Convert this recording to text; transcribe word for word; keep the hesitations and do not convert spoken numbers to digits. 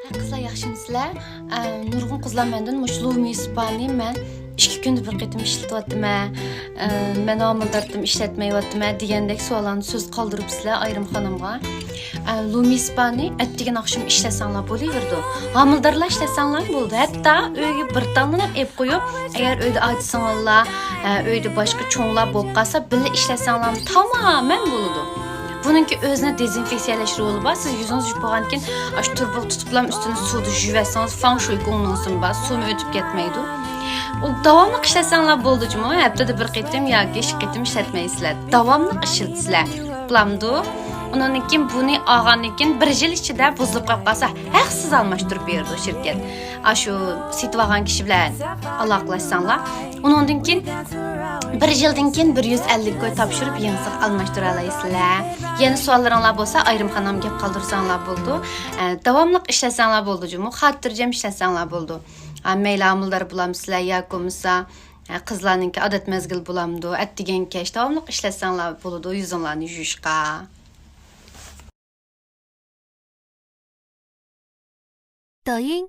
قىزلار ياخشىمۇسىلەر؟ ئە، نۇرغۇن قىزلار مەندىن مۇشۇ لۇمى سپانى مەن ئىككى كۈندە بىر قېتىم ئىشلىتىۋاتىمەن، ئە، مەن ھامىلىدارتىم ئىشلەتمەيۋاتىمەن دېگەندەك سوئاللارنى سۆز قالدۇرۇپسىلەر ئايرىم خانىمغا. ئە، لۇمى سپانى ئەتىگەن ئاخشىمى ئىشلەتسەڭلار بولۇۋېرىدۇ. ھامىلىدارلار ئىشلەتسەڭلار بولىدۇ. ھەتتا ئۆيگە بىر تاللىنىپ ئېلىپ قويۇپ، ئەگەر ئۆيدە ئاچا سىڭىللار، ئە، ئۆيدە باشقا چوڭلار بولۇپ قالسا، بىللە ئىشلەتسەڭلارمۇ تامامەن بولىدۇ. بۇنىڭكى ئۆزىنى دېزىنفېكسىيەلەش رولى بار. سىز يۈزىڭىزنى يۇيۇپ بولغاندىن كېيىن ئاشۇ تۇرۇبىغا تۇتۇپلا ئۈستىنى سۇدا يۇيۇۋەتسىڭىز، فاڭ شۇي گۇڭنىڭ سىمى بار، سۇمۇ ئۆتۈپ كەتمەيدۇ. ئۇ داۋاملىق ئىشلەتسەڭلار بولىدۇ جۇمۇ، ھەپتىدە بىر قېتىم ياكى ئىككى قېتىم ئىشلەتمەيسىلەر. داۋاملىق ئىشلىتىسىلەر. بولامدۇ؟ ئۇنىڭدىن كېيىن بۇنى ئالغاندىن كېيىن بىر يىل ئىچىدە بۇزۇلۇپ قېلىپ قالسا، ھەقسىز ئالماشتۇرۇپ بېرىدۇ شىركەت. ئاشۇ سېتىۋالغان كىشى بىلەن ئالاقىلەشسەڭلار، ئۇنىڭدىن كېيىن بىر يىلدىن كېيىن بىر يۈز ئەللىك كوي تاپشۇرۇپ يېڭىسىغا ئالماشتۇرالايسىلەر. يەنە سوئاللىرىڭلار بولسا ئايرىم خانىمغا گەپ قالدۇرساڭلار بولىدۇ. ئە، داۋاملىق ئىشلەتسەڭلار بولىدۇ جۇمۇ، خاتىرجەم ئىشلەتسەڭلار بولىدۇ. ئە، مەيلى ھامىلىدار بولامسىلەر ياكى بولمىسا، ئە، قىزلارنىڭكى ئادەت مەزگىلى بولامدۇ، ئەتىگەن كەچ داۋاملىق ئىشلەتسەڭلار بولىدۇ يۈزۈڭلارنى يۇيۇشقا. 抖音